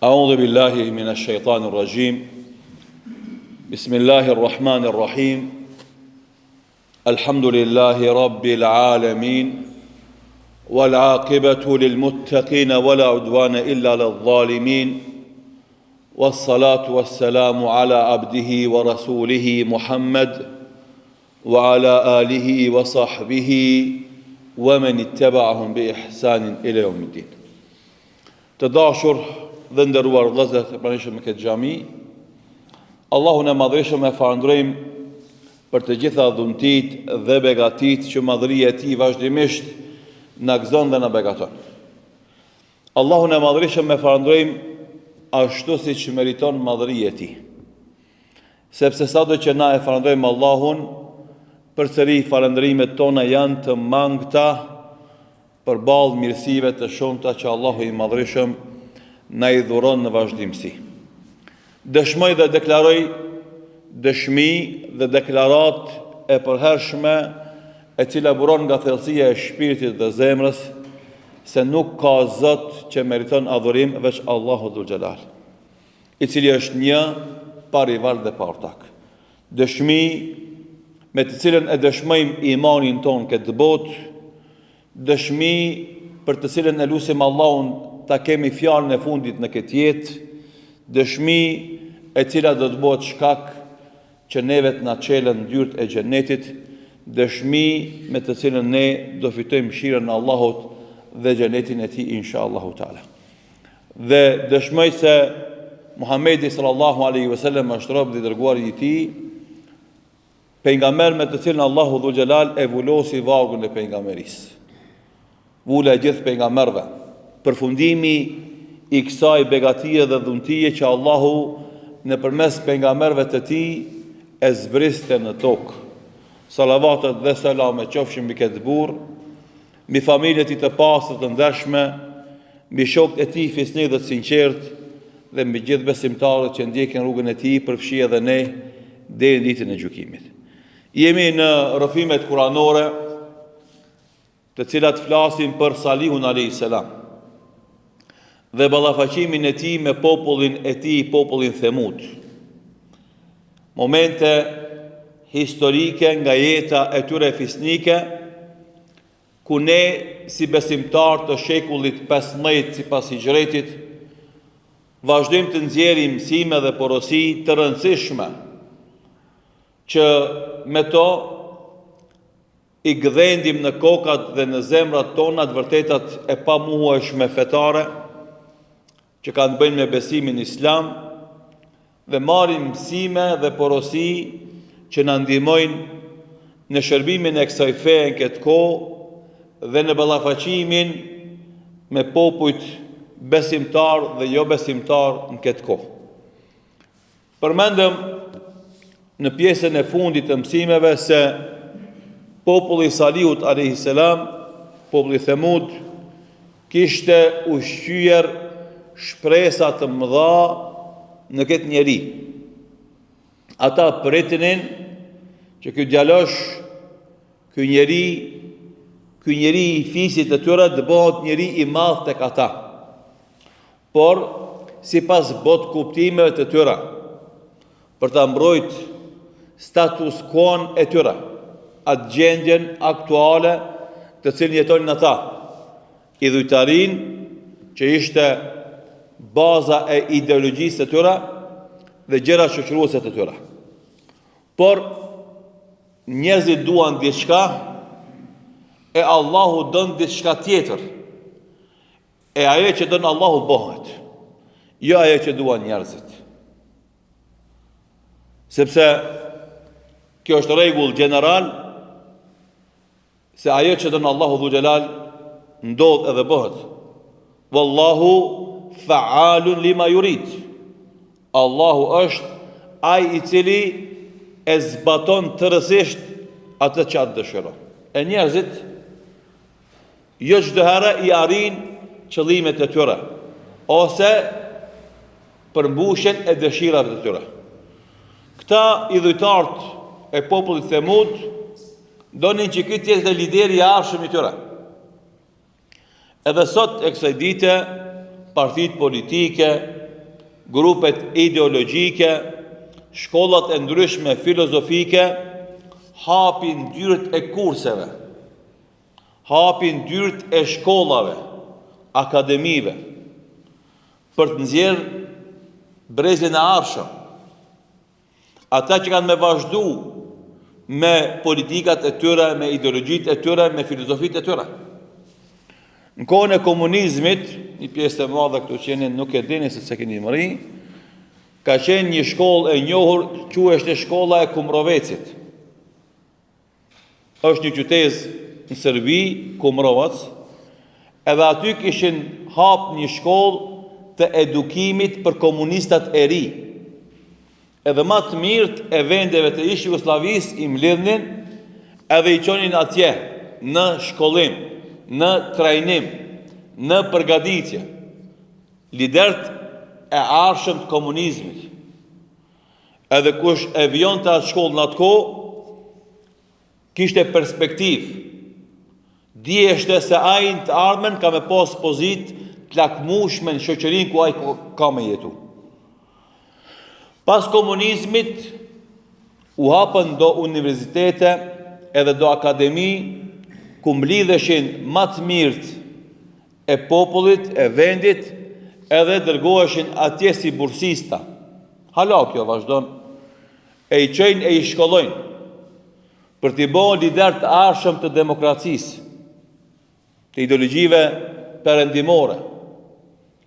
أعوذ بالله من الشيطان الرجيم بسم الله الرحمن الرحيم الحمد لله رب العالمين والعاقبة للمتقين ولا عدوان إلا للظالمين والصلاة والسلام على عبده ورسوله محمد وعلى آله وصحبه ومن اتبعهم بإحسان إلى يوم الدين Të dashur dhe nderuar vëllezër të pranishëm në këtë xhami, Allahun e Madhërishëm e falënderojmë për të gjitha dhuntitë dhe begatitë që madhëria e tij vazhdimisht na gëzon dhe na begaton. Allahun e Madhërishëm e falënderojmë ashtu siç meriton madhëria e tij. Sepse sado që na e falënderojmë Allahun, përsëri falënderimet tona janë të mangëta përballë mirësive të shumta që Allahu i Madhërishëm na i dhuron në vazhdimësi. Dëshmoj dhe deklaroj dëshmi dhe deklaratë e përhershme e cila buron nga thellësia e shpirtit dhe zemrës se nuk ka Zot që meriton adhurim veç Allahut Dhul Xhelal, i cili është një pa rival dhe pa ortak. Dëshmi me të cilën e dëshmojmë imanin tonë këtë botë, dëshmi për të cilën e lusim Allahun ta kemi fjalën e fundit në këtë jetë, dëshmi e cila do të bëhet shkak që neve të na çelen dyert e xhenetit, dëshmi me të cilën ne do fitojmë mëshirën e Allahut dhe xhenetin e tij inshallahu teala. Dhe dëshmoj se Muhamedi sallallahu alaihi wasallam është rob dhe i dërguari i tij, pejgamber me të cilin Allahu dhul xhelal e vulosi vargun e pejgamberisë. Vula e gjithë pejgamberëve. Përfundimi i kësaj begatie dhe dhuntie që Allahu nëpërmes pejgamberëve të tij e zbriste në tokë. Salavatet dhe selamet qofshin mbi këtë burrë, mbi familjen e tij të pastër të ndershme, mbi shokët e tij fisnikë dhe të sinqertë dhe mbi gjithë besimtarët që ndjekin rrugën e tij, përfshi edhe ne deri në ditën e gjykimit. Jemi në rrëfimet kuranore, të cilat flasin për Salihun alayhis salam dhe ballafaqimin e tij me popullin e tij, popullin Themud. Momente historike nga jeta e tyre fisnike, ku ne si besimtarë të shekullit 15 sipas hixhretit, vazhdojmë të nxjerrim mësime dhe porosi të rëndësishme që me to i gdhendim në kokat dhe në zemrat tona të vërtetat e pamohueshme fetare që kanë të bëjnë me besimin islam dhe marrim mësime dhe porosi që na ndihmojnë në shërbimin e kësaj feje në këtë kohë dhe në ballafaqimin me popujt besimtarë dhe jobesimtarë në këtë kohë. Përmendëm në pjesën e fundit të mësimeve se populli i Salihut alayhi salam, populli Themud, kishte ushqyer shpresa të mëdha në këtë njeri. Ata pritnin që ky djalosh, ky njeri, ky njeri i fisit të tyre të bëhet njeri i madh tek ata. Por, sipas botëkuptimeve të tyre, për ta mbrojt status quo-n e tyre, atë gjendjen aktuale të cilën jetonin ata, idhujtarinë që ishte baza e ideologjisë së tyre dhe gjëra shoqëruese të tyre. Por njerëzit duan diçka e Allahu don diçka tjetër. E ajo që don Allahu bëhet, jo ajo që duan njerëzit. Sepse kjo është rregull gjeneral se ajo që don Allahu dhul xhelal ndodh edhe bëhet. Wallahu fa'alun lima yurid. Allahu është ai i cili e zbaton tërësisht atë që ai dëshiron. E njerëzit Jo çdo herë i arrijnë qëllimet e tyre ose përmbushjen e dëshirave të tyre. Këta idhujtarët e popullit Themud donin që ky të jetë lideri i ardhshëm i tyre. Edhe sot e kësaj dite partitë politike, grupet ideologjike, shkollat e ndryshme filozofike, hapin dyert e kurseve, hapin dyert e shkollave, akademive, për të nxjerrë brezin e ardhshëm. Ata që kanë me vazhdu me politikat e tyre, me ideologjitë e tyre, me filozofitë e tyre. Në kohën e komunizmit, një pjesë e madhe këtu që jeni nuk e dini se s'e keni mrri, ka qenë një shkollë e njohur, quheshte shkolla e Kumrovecit. Është një qytezë në Serbi, Kumrovac, edhe aty kishin hap një shkollë të edukimit për komunistat e ri. Edhe ma të mirët e vendeve të ish Jugosllavisë i mlidhnin edhe i çonin atje në shkollim, në trajnim, në përgatitje. Liderët e ardhshëm të komunizmit. Edhe kush e vijonte atë shkollë në atë kohë, kishte perspektivë. Diheshte se ai në të ardhmen ka me pas pozitë të lakmushme në shoqërinë ku ai ka me jetu. Pas komunizmit u hapën do universitete edhe do akademi ku mblidheshin ma të mirët e popullit, e vendit, edhe dërgoheshin atje si bursista. Hala kjo vazhdon. E i çojnë e i shkollojnë për t'i bo liderë të ardhshëm të demokracisë, të ideologjive perëndimore.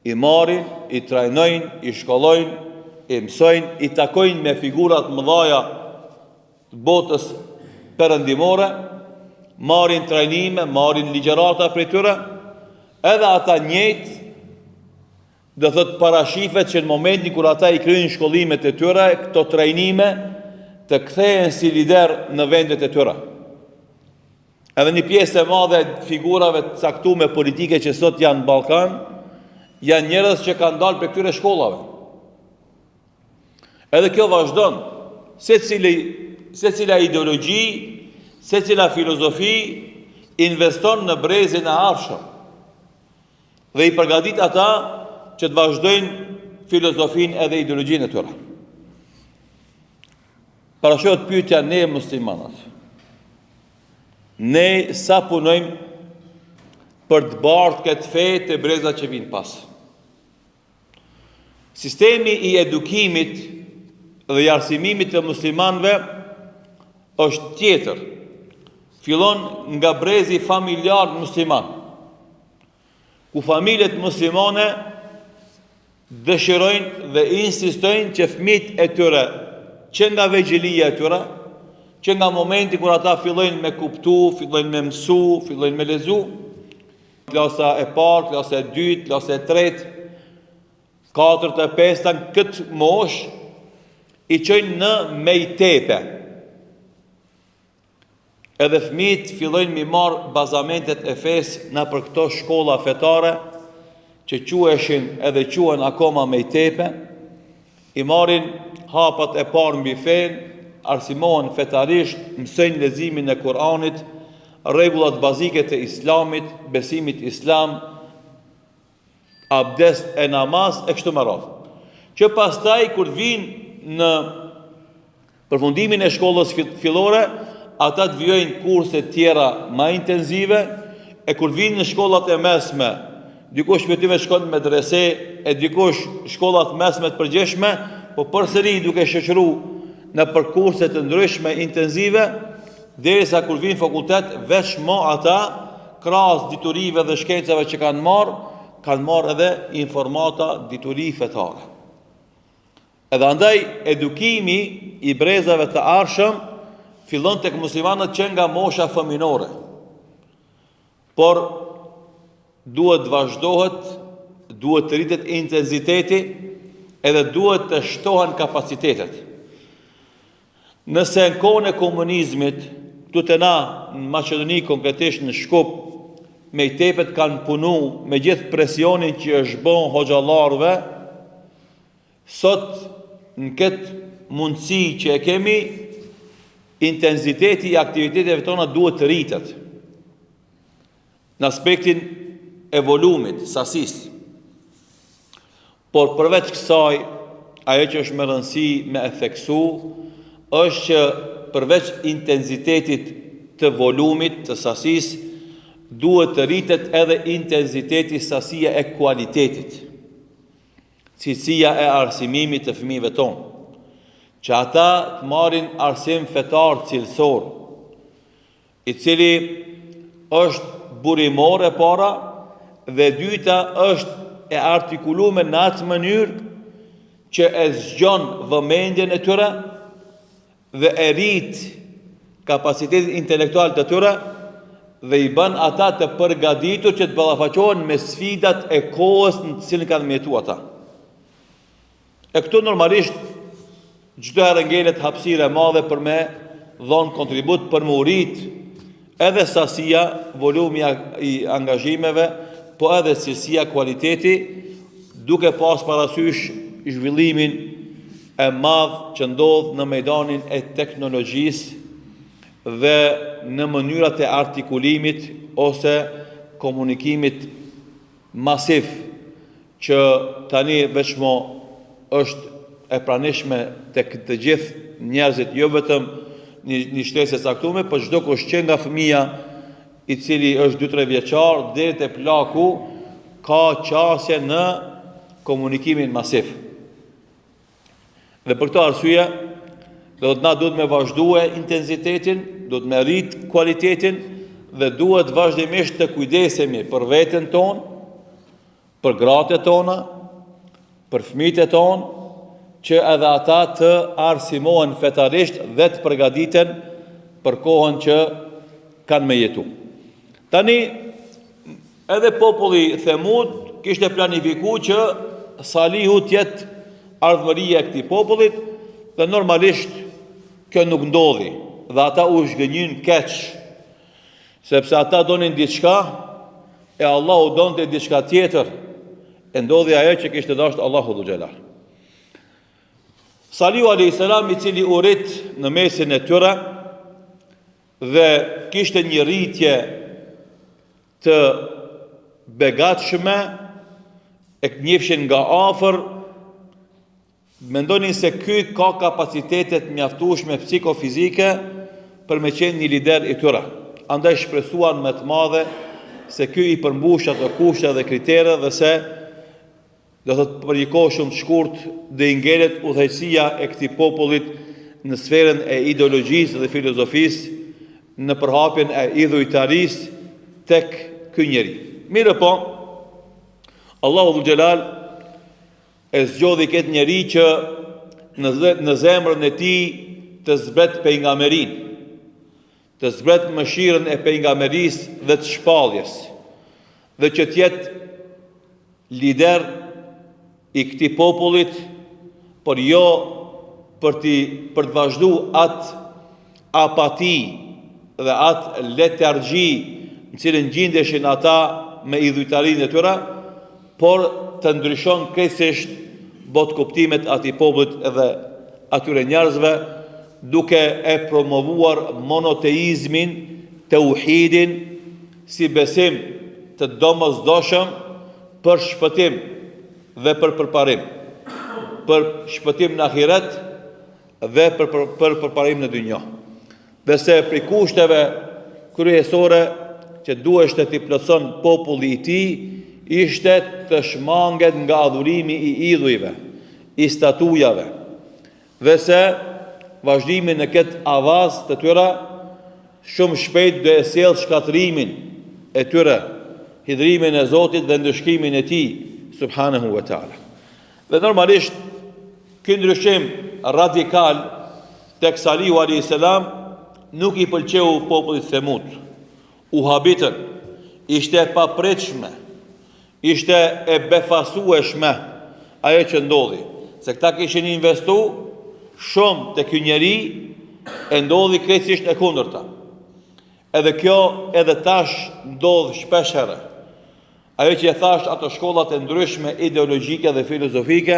I marrin, i trajnojnë, i shkollojnë, i mësojnë, i takojnë me figura të mëdhaja të botës perëndimore, marrin trajnime, marrin ligjërata prej tyre, edhe ata njëjtë do thotë parashifet që në momentin kur ata i kryejnë shkollimet e tyre, këto trajnime të kthehen si lider në vendet e tyre. Edhe një pjesë e madhe e figurave të caktume politike që sot janë në Ballkan, janë njerëz që kanë dalë prej këtyre shkollave. Edhe kjo vazhdon. Secili, secila ideologji, secila filozofi investon në brezin e ardhshëm dhe i përgatit ata që të vazhdojnë filozofinë edhe ideologjinë e tyre. Parashtrohet pyetja ne muslimanët. Ne sa punojmë për të bartë këtë fe te brezat që vijnë pas. Sistemi i edukimit dhe i arsimimit të muslimanëve është tjetër. Fillon nga brezi familjar musliman, ku familjet muslimane dëshirojnë dhe insistojnë që fëmijët e tyre, që nga vegjëlia e tyre, që nga momenti kur ata fillojnë me kuptu, fillojnë me mësu, fillojnë me lexu, Klasa e parë, klasa e dytë, klasa e tretë, katërt e pesta në këtë moshë i çojnë në mejtepe. Edhe fëmijët fillojnë m'i marrë bazamentet e fesë nëpër këto shkolla fetare që quheshin edhe quhen akoma mejtepe, i marrin hapat e parë mbi fenë, arsimohen fetarisht, mësojnë leximin e Kur'anit, rregullat bazike të Islamit, besimit islam, abdest e namaz e kështu me radhë. Që pastaj kur të vijnë në përfundimin e shkollës fillore, ata të vijojnë kurse tjera ma intenzive, e kur vijnë në shkollat e mesme, dikush prej tyre shkon në medrese, e dikush shkollat mesme të përgjithshme, po përsëri duke shoqëru nëpër kurse të ndryshme intenzive, derisa kur vijnë fakultet, veç mo ata, krahas diturive dhe shkencave që kanë marrë, kanë marrë edhe informata dituri fetare. Edhe andaj edukimi i brezave të ardhshëm fillon tek muslimanët që nga mosha fëminore. Por duhet të vazhdohet, duhet të rritet intensiteti edhe duhet të shtohen kapacitetet. Nëse në kohën e komunizmit, këtu te na në Maqedoni konkretisht në Shkup, mejtepet kanë punu me gjithë presionin që është bo hoxhallarëve, Sot në këtë mundësi që e kemi, intensiteti i aktiviteteve tona duhet të rritet në aspektin e volumit, sasisë. Por përveç kësaj, ajo që është me rëndësi me e theksu, është që përveç intensitetit të volumit, të sasisë, duhet të rritet edhe intensiteti sasia e kualitetit, cilësia e arsimimit të fëmijëve tonë, që ata të marrin arsim fetar cilësor, i cili është burimor e para dhe e dyta është e artikulume në atë mënyrë që e zgjon vëmendjen e tyre dhe e rrit kapacitetin intelektual të tyre dhe i bën ata të përgatitur që të ballafaqohen me sfidat e kohës në të cilën kanë me jetu ata. E këtu normalisht çdo herë ngelet hapësirë e madhe për me dhonë kontribut për me u rrit edhe sasia, volumi i angazhimeve, po edhe cilësia, kualiteti, duke pas parasysh zhvillimin e madh që ndodh në mejdanin e teknologjisë dhe në mënyrat e artikulimit ose komunikimit masiv që tani veçmo është e pranishme tek të gjithë njerëzit, jo vetëm një, një shtresë e caktume, por çdokush që nga fëmija i cili është 2-3 vjeçar deri te plaku ka qasje në komunikimin masiv. Dhe për këtë arsye, do të na duhet me vazhdue intensitetin, duhet me rrit kualitetin dhe duhet vazhdimisht të kujdesemi për veten tonë, për gratë tona, për fëmijët e tonë, që edhe ata të arsimohen fetarisht dhe të përgatiten për kohën që kanë me jetu. Tani, Edhe populli Themud kishte planifiku që Salihu të jetë ardhmëria e këtij popullit dhe normalisht kjo nuk ndodhi dhe ata u zhgënjyn keq sepse ata donin diçka e Allahu donte diçka tjetër e ndodhi ajo që kishte dashur Allahu dhul xhelal. Salihu alayhis salam i cili u rrit në mesin e tyre dhe kishte një rritje të begatshme e njifshin nga afër mendonin se ky ka kapacitete të mjaftueshme psikofizike për me qenë një lider i tyre. Andaj shpresuan me të madhe se ky i përmbush ato kushte dhe kritere dhe se Do thotë për një kohë shumë të shkurt do i ngelet udhëheqësia e këtij popullit në sferën e ideologjisë dhe filozofisë në përhapjen e idhujtarisë tek ky njeri. Mirëpo, Allahu dhul xhelal e zgjodhi këtë njeri që në, në zemrën e tij të zbret pejgamberinë, të zbret mëshirën e pejgamberisë dhe të shpalljes, dhe që të jetë lider i këtij popullit, por jo për të për të vazhdu atë apati dhe atë letargji në cilën gjindeshin ata me idhujtarinë e tyre, por të ndryshon krejtësisht botëkuptimet e atij popullit edhe atyre njerëzve, duke e promovuar monoteizmin, teuhidin, si besim të domosdoshëm për shpëtim dhe për përparim, për shpëtim në ahiret dhe për, për, për përparim në dynja. Dhe se prej kushteve kryesore që duheshte t'i plotëson populli i tij, ishte të shmanget nga adhurimi i idhujve, i statujave, Dhe se vazhdimi në këtë avaz të tyre shumë shpejt do e sjellë shkatërrimin e tyre, hidhrimin e Zotit dhe ndëshkimin e Tij subhanahu wa taala. Dhe normalisht ky ndryshim radikal tek Salihu alayhis salam nuk i pëlqeu popullit Themud. U habitën, ishte e papritshme, Ishte e befasueshme ajo që ndodhi, se këta kishin investu shumë te ky njeri e ndodhi krejtësisht e kundërta. Edhe kjo edhe tash ndodh shpesh herë. Ajo që e thash ato shkollat e ndryshme ideologjike dhe filozofike,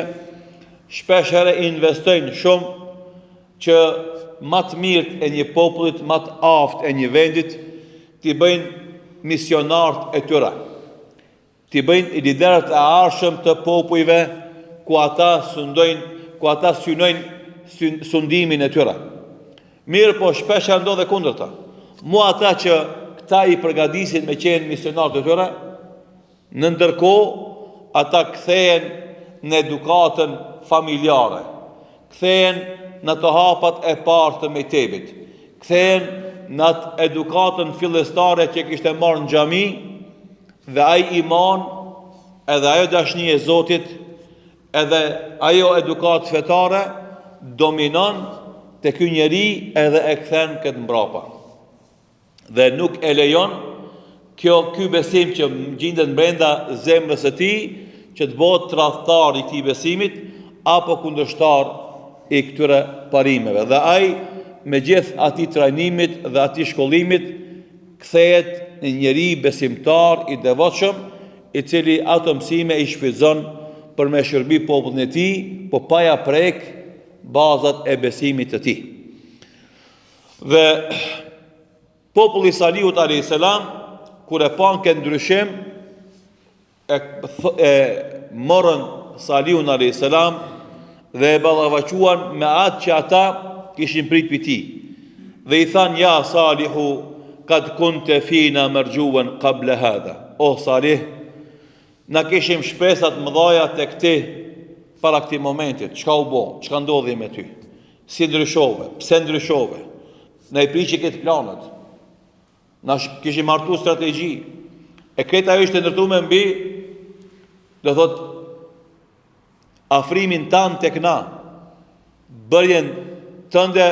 shpesh herë investojnë shumë që ma të mirët e një popullit, ma të aftë e një vendit, t'i bëjnë misionarët e tyre, t'i bëjnë liderët e ardhshëm të popujve ku ata sundojnë, ku ata synojnë sundimin e tyre. Mirëpo shpeshherë ndodh e kundërta. Mu ata që këta i përgatisin me qenë misionarë të tyre, në ndërkohë ata kthehen në edukatën familjare, kthehen në ato hapat e parë të mektebit, kthehen në atë edukatën fillestare që kishte marrë në xhami dhe ai iman edhe ajo dashni e Zotit Edhe ajo edukatë fetare dominon te ky njeri edhe e kthen këtë mbrapa. Dhe nuk e lejon kjo ky besim që gjindet brenda zemrës së tij që të bëhet tradhtar i këtij besimit apo kundërshtar i këtyre parimeve. Dhe ai me gjithë atij trajnimit dhe atij shkollimit kthehet në njeri besimtar i devotshëm i cili ato mësime i shfrytëzon për me shërby popullin e tij, po pa ja prek bazat e besimit të tij. Dhe populli i Salihut alayhis salam kur e panë këtë ndryshim e, e morën Salihun alayhis salam dhe e ballafaquan me atë që ata kishin prit prej tij. Dhe i thanë ja Salihu kad kunte fina merxhuen kable hadha. O Salih, na kishim shpresa të mëdhaja tek ti para këtij momentit. Çka u bo? Çka ndodhi me ty? Si ndryshove? Pse ndryshove? Na i prishe krejt planet. Na kishim hartu strategji. E krejt ajo ishte ndërtume mbi, do thot, afrimin tand tek na, bërjen tënde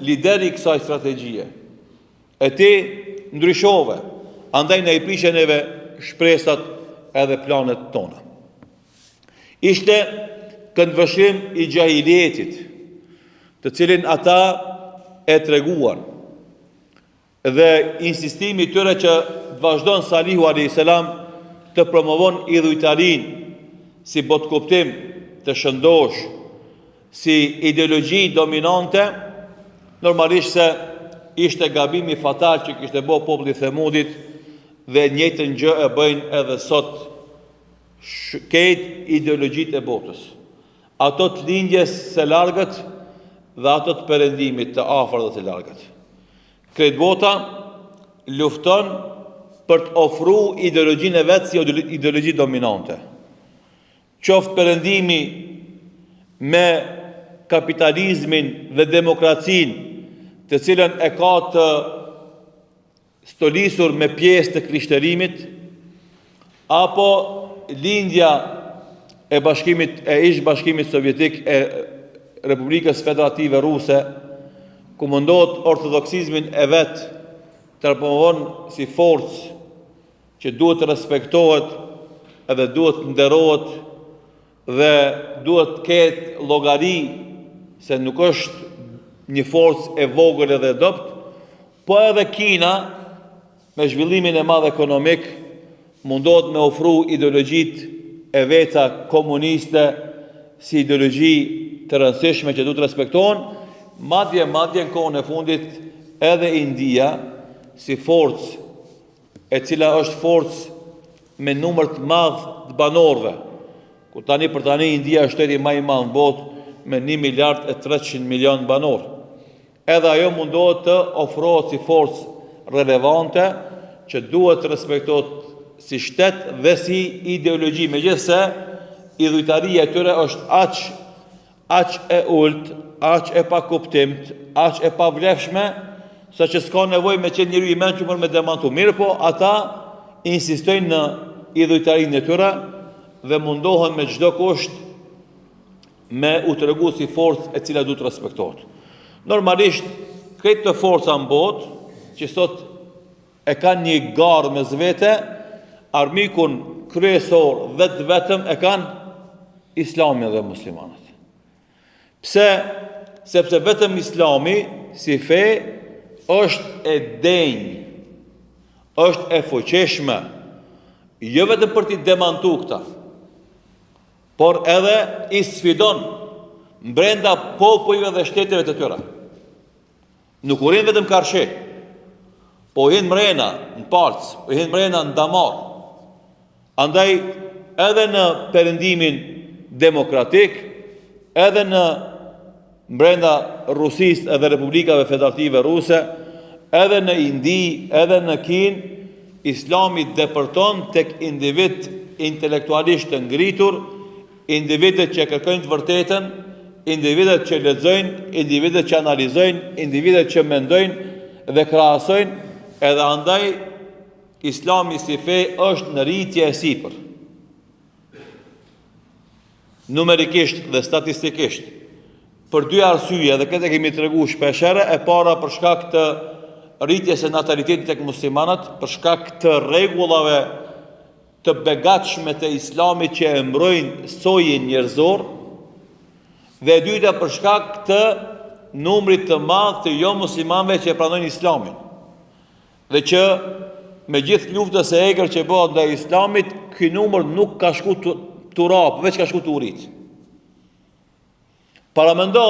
lider i kësaj strategjie. E ti ndryshove, andaj na i prishe neve shpresat edhe planet tona. Ishte këndvështrim i xhahilietit, të cilin ata e treguan. Dhe insistimi i tyre që të vazhdon Salihu alayhis salam të promovon idhujtarinë si botëkuptim të shëndoshë, si ideologji dominante, normalisht se ishte gabimi fatal që kishte bo populli i Themudit dhe njëjtën gjë e bëjnë edhe sot krejt ideologjitë e botës. Ato të lindjes së largët dhe ato të perëndimit të afërt dhe të largët. Krejt bota lufton për të ofru ideologjinë e vet si ideologji dominante. Qoftë perëndimi me kapitalizmin dhe demokracinë, të cilën e ka të stolisur me pjesë të krishterimit, apo lindja e bashkimit e ish bashkimit sovjetik e Republikës Federative Ruse, ku mundohet ortodoksizmin e vet të promovon si forcë që duhet të respektohet edhe duhet të nderohet dhe duhet të ketë llogari se nuk është një forcë e vogël edhe e dobët, po edhe Kina me zhvillimin e madh ekonomik mundohet me ofru ideologjitë e veta komuniste si ideologji të rëndësishme që duhet të respektohen, madje madje në kohën e fundit edhe India si forcë e cila është forcë me numër të madh të banorëve, ku tani për tani India është shteti ma i madh në botë me 1 miliard e 300 milion banorë. Edhe ajo mundohet të ofrohet si forcë relevante që duhet të respektohet si shtet dhe si ideologji, megjithëse idhujtaria e tyre është aq aq e ulët, aq e pakuptimtë, aq e pavlefshme, saqë s'ka nevojë me qenë njeri i mençur për me demantu. Mirëpo, ata insistojnë në idhujtarinë e tyre dhe mundohen me çdo kusht me u tregu si forcë e cila duhet të respektohet. Normalisht, krejt këto forca në botë, që sot e kanë një garë mes vete, armikun kryesor dhe të vetëm e kanë Islamin dhe muslimanët. Pse? Sepse vetëm Islami si fe është e denjë, është e fuqishme, jo vetëm për t'i demantu këta, por edhe i sfidon brenda popujve dhe shteteve të tyre. Nuk u rrin vetëm karshi, po u hin mrena në palcë, u hin mrena në damar. Andaj edhe në perëndimin. demokratik, edhe në brenda Rusisë edhe Republikave Federative Ruse, edhe në Indi, edhe në Kinë, Islami depërton tek individë intelektualisht të ngritur, individët që kërkojnë të vërtetën, individët që lexojnë, individët që analizojnë, individët që mendojnë dhe krahasojnë, edhe andaj Islami si fe është në rritje e sipër. Numerikisht dhe statistikisht, për dy arsye, dhe këtë e kemi tregu shpeshherë, e para për shkak të rritjes së natalitetit tek muslimanët, për shkak të rregullave të begatshme të Islamit që e mbrojnë sojin njerëzor, dhe e dyta për shkak të numrit të madh të jo muslimanëve që e pranojnë Islamin. Dhe që me gjithë luftës së egër që bëhet ndaj Islamit, ky numër nuk ka shku tu ra, po veç ka shku tu u rrit. Paramendo,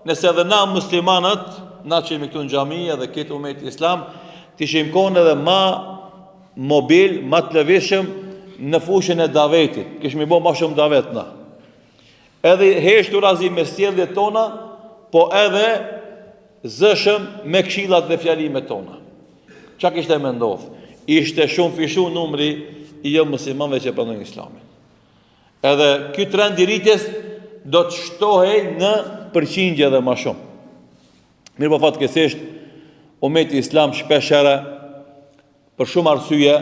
nëse edhe na muslimanët, na që jemi këtu në xhami edhe këtë umet islam, të ishim konë edhe ma mobil, ma të lëvizshëm në fushën e davetit, kishim bo ma shumë davet na. Edhe heshturazi me sjelljet tona, po edhe zëshëm me këshillat dhe fjalimet tona. Çka kishte me ndodhë? Ishte shumëfishu numri i jo muslimanëve që pranojnë islamin. Edhe ky trend i rritjes do të shtohej në përqindje edhe ma shumë. Mirëpo fatkeqësisht, umeti islam shpeshherë për shumë arsye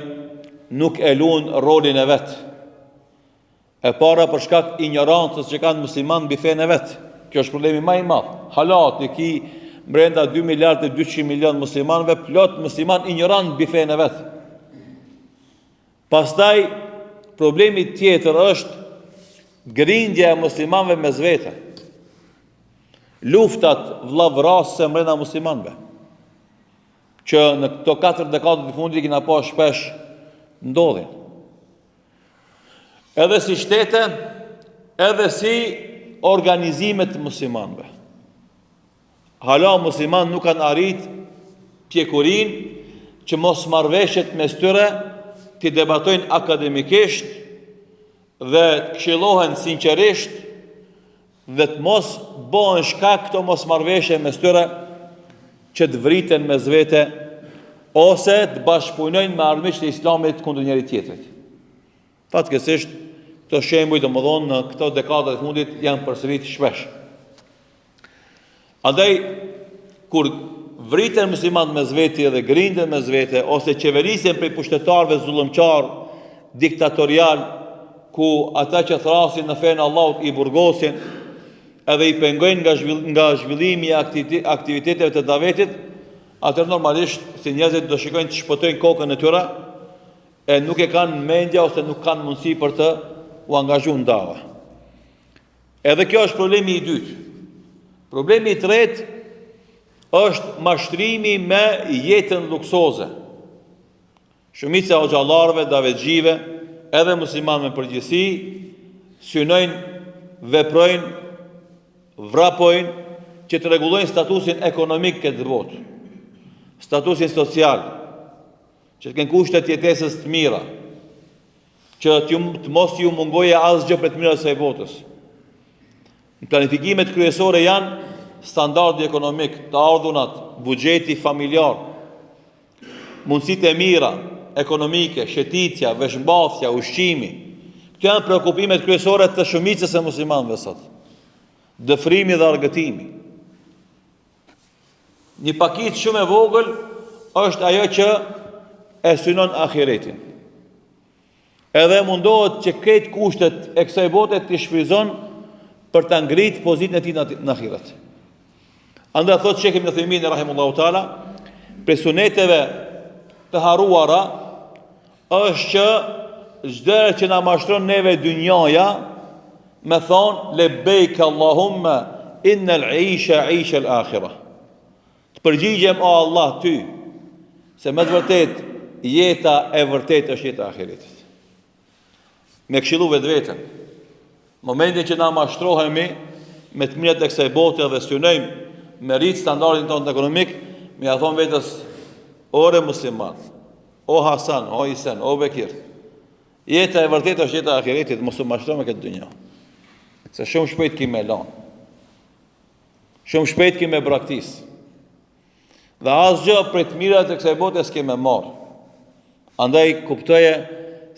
nuk e lun rolin e vet. E para për shkak injorancës që kanë muslimanët mbi fenë e vet. Kjo është problemi ma i madh. Hala ti ki brenda 2 miliard e 200 milion muslimanëve plot musliman injorant mbi fenë e vet. Pastaj problemi tjetër është grindja e muslimanëve mes vete. Luftat vllavrasëse mbrenda muslimanëve. Që në këto katër dekadat e fundit kina pa shpesh ndodhin. Edhe si shtete, edhe si organizime të muslimanëve. Hala muslimanët nuk kanë arrit pjekurinë që mosmarrëveshjet mes tyre t'i debatojnë akademikisht dhe të këshillohen sinqerisht dhe të mos bëhen shkak këto mosmarrëveshje mes tyre që të vriten mes vete ose të bashkëpunojnë me armiqtë e Islamit kundër njëri tjetrit. Fatkeqësisht, këto shembuj domethënë në këto dekada të fundit janë përsërit shpesh. Andaj kur vriten muslimanët mes veti dhe grinden mes vete ose qeverisen prej pushtetarëve zullumqar, diktatorial, ku ata që thrasin në fenë e Allahut i burgosin edhe i pengojnë nga zhvill, nga zhvillimi i aktiviteteve të davetit, atëherë normalisht si njerëzit do shikojnë të shpëtojnë kokën e tyre e nuk e kanë mendja ose nuk kanë mundësi për të u angazhu në dava. Edhe kjo është problemi i dytë. Problemi i tretë është mashtrimi me jetën luksoze. Shumica e hoxhallarëve, davetxhive, edhe muslimanëve në përgjithësi, synojnë, veprojnë, vrapojnë që të rregullojnë statusin ekonomik këtë botë, statusin social, që të kenë kushte të jetesës të mira, që të, të mos ju mungojë asgjë prej të mirave të kësaj botës. Në planifikimet kryesore janë standardi ekonomik, të ardhunat, buxheti familjar, mundësitë e mira ekonomike, shëtitja, veshmbathja, ushqimi. Këto janë preokupimet kryesore të shumicës së muslimanëve sot. Dëfrimi dhe argëtimi. Një pakicë shumë e vogël është ajo që e synon ahiretin. Edhe mundohet që krejt kushtet e kësaj bote t'i shfrytëzon për ta ngrit pozitën e tij në ahiret. Andaj thotë Shejh Ibn Uthejmini rahimullahu taala, prej suneteve të harruara është që çdo herë që na mashtron neve dynjaja, me thonë lebejk Allahumma innal isha isha al-akhirah. Të përgjigjem o Allah ty se me të vërtetë jeta e vërtetë është jeta e ahiretit. Me këshillu vetveten. Momentin që na mashtrohemi me të mirat e kësaj bote dhe synojmë me rrit standardin tonë ekonomik, me ia thonë vetes ore musliman, o Hasan, o Isen, o Bekir. Jeta e vërtetë është jeta e ahiretit, mos u mashtro me këtë dynja. Se shumë shpejt ki me lanë. Shumë shpejt ki me braktis. Dhe asgjë prej të mirat e kësaj bote s'ke me marrë. Andaj kuptoje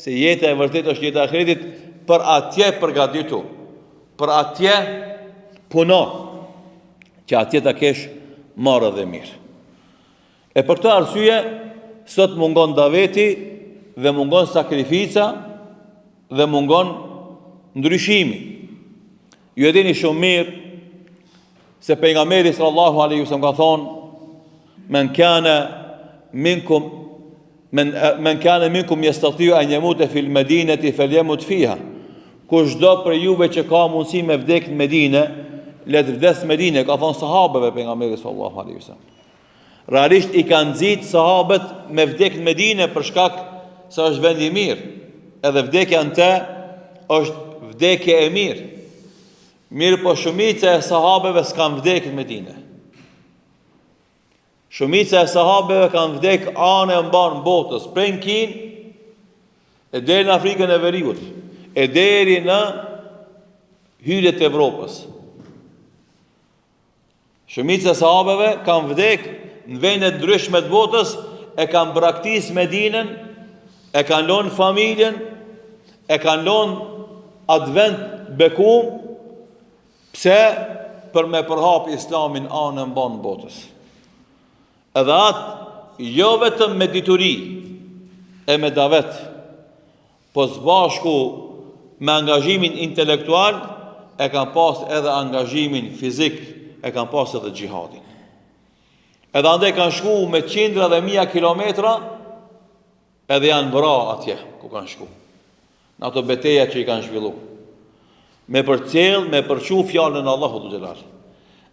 se jeta e vërtetë është jeta e ahiretit për atje përgatitu, për atje puno, që atje ta kesh marë dhe mirë. E për këtë arsye, sot mungon daveti dhe mungon sakrifica dhe mungon ndryshimi. Ju e dini shumë mirë se pejgamberi sallallahu alaihi wasallam ka thonë men kana minkum men men kana minkum yastati'u an yamuta fil madinati falyamut fiha. Kushdo prej juve që ka mundësi me vdek në Medinë, le të vdes në Medinë, ka thonë sahabeve pejgamberi sallallahu alaihi wasallam. Realisht i ka nxit sahabët me vdek në Medinë për shkak se është vend i mirë. Edhe vdekja në te është vdekje e mirë. Mirëpo shumica e sahabeve s'kanë vdek në Medinë. Shumica e sahabeve kanë vdek anë e mbanë botës, prej në Kinë e deri në Afrikën e Veriut, e deri në hyrje të Evropës. Shumica e sahabeve kanë vdek në vende të ndryshme të botës, e kanë braktis Medinën, e kanë lënë familjen, e kanë lënë atë vend bekum, pse për me përhap islamin anë e mbanë botës. Edhe atë jo vetëm me dituri e me davet, Po së bashku me angazhimin intelektual e kanë pas edhe angazhimin fizik, e kanë pas edhe xhihadin. Edhe andaj kanë shku me qindra dhe mija kilometra edhe janë vra atje ku kanë shku. Në ato beteja që i kanë zhvillu. Me përcjell, me përçu fjalën e Allahut xhel xhelal.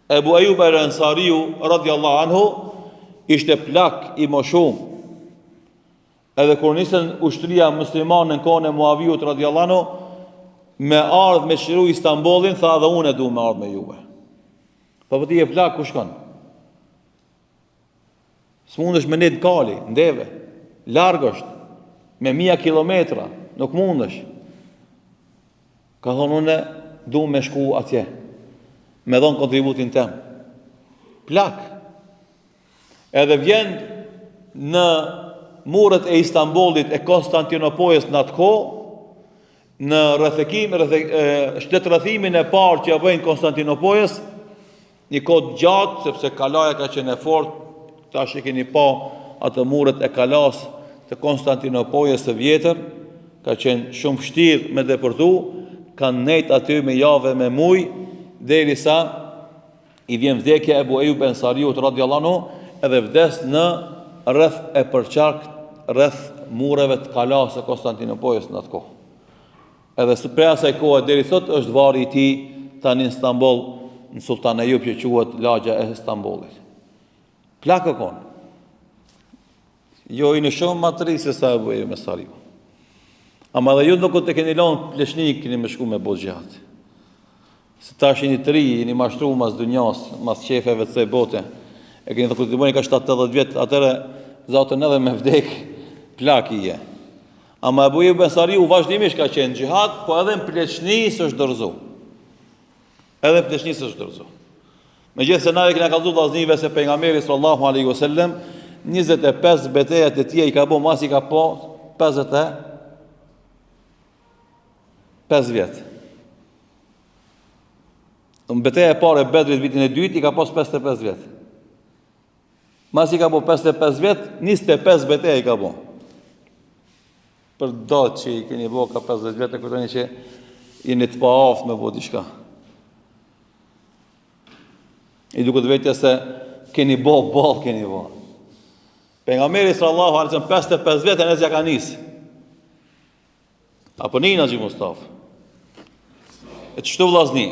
Ebu Ejub el Ensariu, radiallahu anhu, ishte plak i moshum, Edhe kur nisën ushtria muslimane në kohën e Muaviut radiallahu anhu me ardh me çliru Istanbullin, tha edhe unë e du me ardh me juve. Po po ti je plak ku shkon? S'mundesh me nejt n'kali, n'deve. Larg është. Me mija kilometra, nuk mundesh. Ka thonë unë du me shku atje. Me dhonë kontributin tem. Plak. Edhe vjen në muret e Istanbullit e Konstantinopojës në atë kohë, në rrethekim, rrethe, shtetrrethimin e parë që e bëjnë Konstantinopojës, një kohë të gjatë, sepse kalaja ka qenë e fortë, tash e keni pa atë muret e kalasë të Konstantinopojës së vjetër, ka qenë shumë vështirë me depërtu, kanë nejt aty me jave me muj, derisa I vjen vdekja Ebu Ejub Ensariut radiallahu anhu edhe vdes në rreth e përqark rreth mureve të kalasë së Konstantinopojës në atë kohë. Edhe prej asaj kohe deri sot është varri i tij tani në Stamboll, në Sultan Ejub që quhet lagja e Stambollit. Plak o kon. Jo jeni shumë ma të ri se sa Ebu Ejub Ensariu. Ama dhe ju nuk të keni lonë pleqni, keni me shku me bo xhihad. Se tash jeni të ri, jeni mashtru mas dynjas, mas qefeve të kësaj bote. E keni thënë kur të bëni ka 70 vjet, atëherë zatën edhe me vdek plak i je. Ama Ebu Ejub Ensariu vazhdimisht ka qenë xhihad, po edhe në pleqni s'është dorëzu. Edhe në pleqni s'është dorëzu. Megjithëse neve kena kallzu vllaznive se pejgamberi sallallahu alaihi wasallam 25 betejat e tija i ka bo masi ka po 55 vjet. Në beteja e parë e Bedrit vitin e dytë i ka pas 55 vjet. Masi ka bo 55 vjet, 25 beteja i ka bo. Për do që i keni bo ka 50 vjet e kujtoni që jeni të paaftë me bo diçka. I duket vetja se keni bo, boll keni bo. Pejgamberi sallallahu alaihi wasallam 55 vjet e s'ja ka nis. Apo nina Haxhi Mustafa. E qështu vllazni,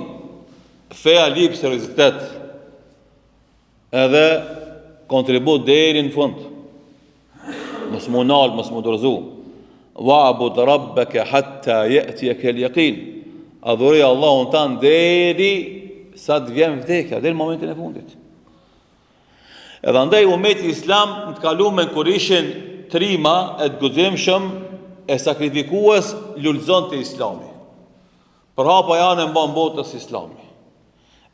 feja lyp seriozitet edhe kontribut deri në fund. Mos m'u nal, mos m'u dorëzu. Wa'bud rabbaka hatta ya'tiyaka al-yaqin. Adhuroje Allahun tand deri sa të vjen vdekja, deri në momentin e fundit. Edhe andaj umeti islam në të kalumen kur ishin trima e të guximshëm e sakrifikues lulëzonte islami. Përhapej anembanë botës islami.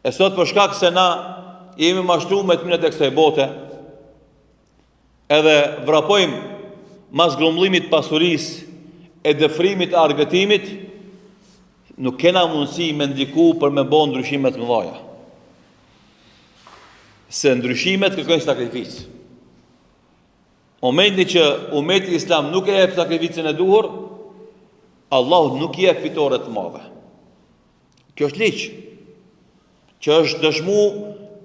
E sot për shkak se na jemi mashtru me të mirat e kësaj bote, edhe vrapojmë mas grumbullimit pasurisë e dëfrimit e argëtimit, nuk kena mundësi me ndiku për me bo ndryshime të mëdhaja. Se ndryshimet kërkojnë sakrificë. Momenti që umeti islam nuk e jep sakrificën e duhur, Allahu nuk i jep fitore të madhe. Kjo është ligj që është dëshmu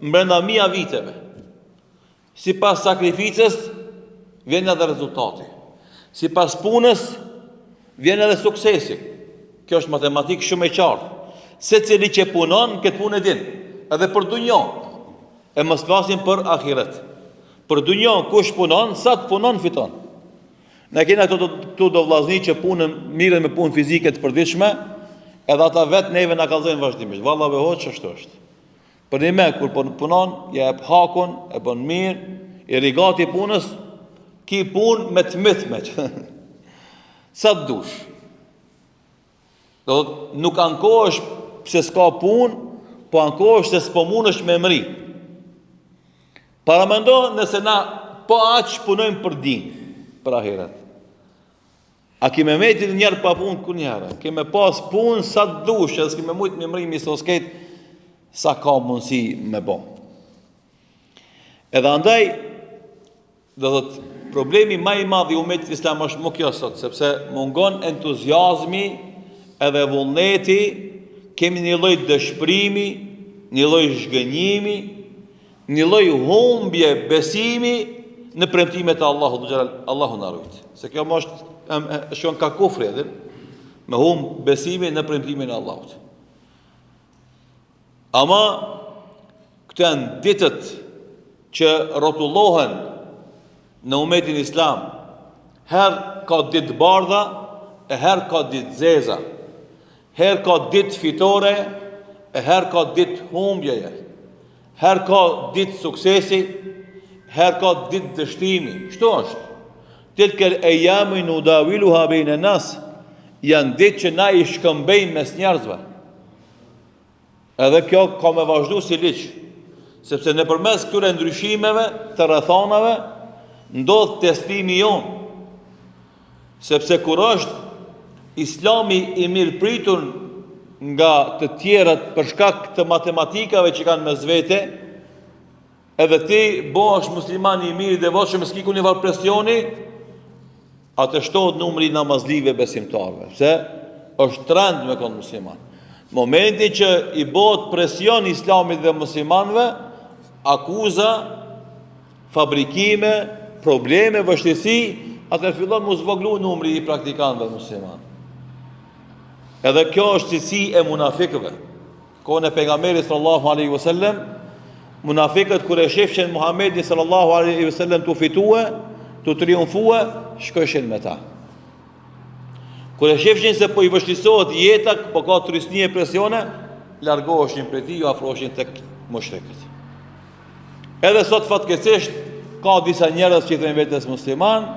mbrenda mija viteve. Sipas sakrificës vjen edhe rezultati. Sipas punës vjen edhe suksesi. Kjo është matematikë shumë e qartë. Secili që punon këtë punë e din, edhe për dunjo. E mos flasim për ahiret. Për dunjo kush punon, sa të punon fiton. Ne kena këtu këtu do vllazni që punën mirren me punë fizike të përditshme, edhe ata vetë neve na kallzojnë vazhdimisht. Valla be hoxhë ashtu është. Përnime kur po punon, ja jep hakun, e bën mirë, i rri gati punës, ki punë me të mytme. Sa të dush. Do të nuk ankohesh pse s'ka punë, po ankohesh se s'po mundesh me mri. Paramendo nëse na po aq punojmë për din, për ahiret. A ki me met njëherë pa punë kurnjëherë? Ki me pas punë sa të dush, edhe s'ki me mujtë me mri mi sos krejt, sa ka mundësi me bo. Edhe andaj, do thot, problemi ma i madh i umetit islam është mu kjo sot, sepse mungon entuziazmi edhe vullneti, kemi një lloj dëshprimi, një lloj zhgënjimi, Një lloj humbje besimi në premtimet e Allahut xhel Allahu na rujt. Se kjo më është shkon ka kufri edhe me humb besimin në premtimin e Allahut. Ama këto janë ditët që rrotullohen në umetin islam. Herë ka ditë bardha e herë ka ditë zeza. Herë ka ditë fitore e herë ka ditë humbjeje. Herë ka ditë suksesi, herë ka ditë dështimi. Kështu është. Tilkel ejamu nudawiluha bejne nas, janë ditë që na i shkëmbejmë mes njerëzve. Edhe kjo ka me vazhdu si ligj, sepse nëpërmes këtyre ndryshimeve të rrethanave, ndodh testimi jonë. Sepse kur është Islami i mirëpritur nga të tjerët për shkak të matematikave që kanë mes vete, edhe ti bohesh musliman i mirë i devotshëm, s'ki kurrnjëfarë presioni, atë shtohet numri i namazlive besimtarëve, pse është trend me konë musliman. Momenti që i bohet presion islamit dhe muslimanëve, akuza fabrikime, probleme, vështirësi, atëherë fillon m'u zvoglu numri i praktikantëve musliman. Edhe kjo është cilësi e munafikëve. Kohën e pejgamberit sallallahu alaihi wasallam, munafikët kur e shifshin Muhammedin sallallahu alaihi wasallam tu fitue, tu triumfue, shkojshin me ta. Kur e shifshin se po i vështirësohet jeta, po ka trysni e presione, largoheshin prej tij, ju afroheshin tek mushrikët. Edhe sot fatkeqësisht ka disa njerëz që i thonë vetes musliman,